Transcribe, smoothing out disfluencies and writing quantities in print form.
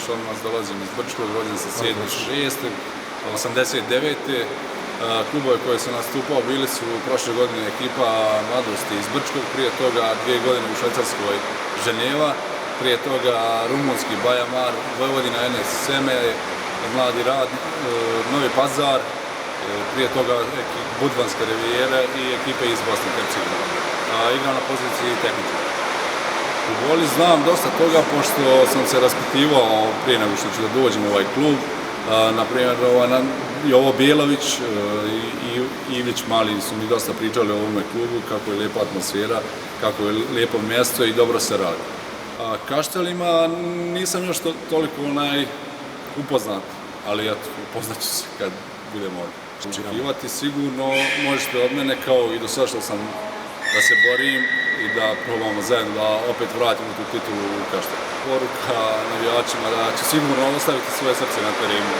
Šormaz, dolazim iz Brčkog, rođen sam 7.6. 89. Klubove koje sam nastupao bili su prošle godine ekipa mladosti iz Brčkog, prije toga 2 godine u Švajcarskoj Ženeva, prije toga rumunski Bajamar, Vojvodina NS Seme, Mladi Rad, Novi Pazar, prije toga Budvanska Rivijera i ekipe iz Bosne i Hercegovine. Igram na poziciji tehničara. U Boli znam dosta toga, pošto sam se raspitivao prije nego što ću da dođem u ovaj klub. Naprimjer, Jovo Bijelavić i Ivić Mali su mi dosta pričali o ovome klubu, kako je lijepa atmosfera, kako je lijepo mjesto i dobro se radi. Kaštelima nisam još toliko upoznat, ali eto, upoznat ću se kad budemo ovdje. Očekivati sigurno možete od mene, kao i do sada što sam, da se borim i da probamo zajedno da opet vratimo tu titulu u Kaštel. Poruka navijačima da će sigurno ostaviti svoje srce na terenu.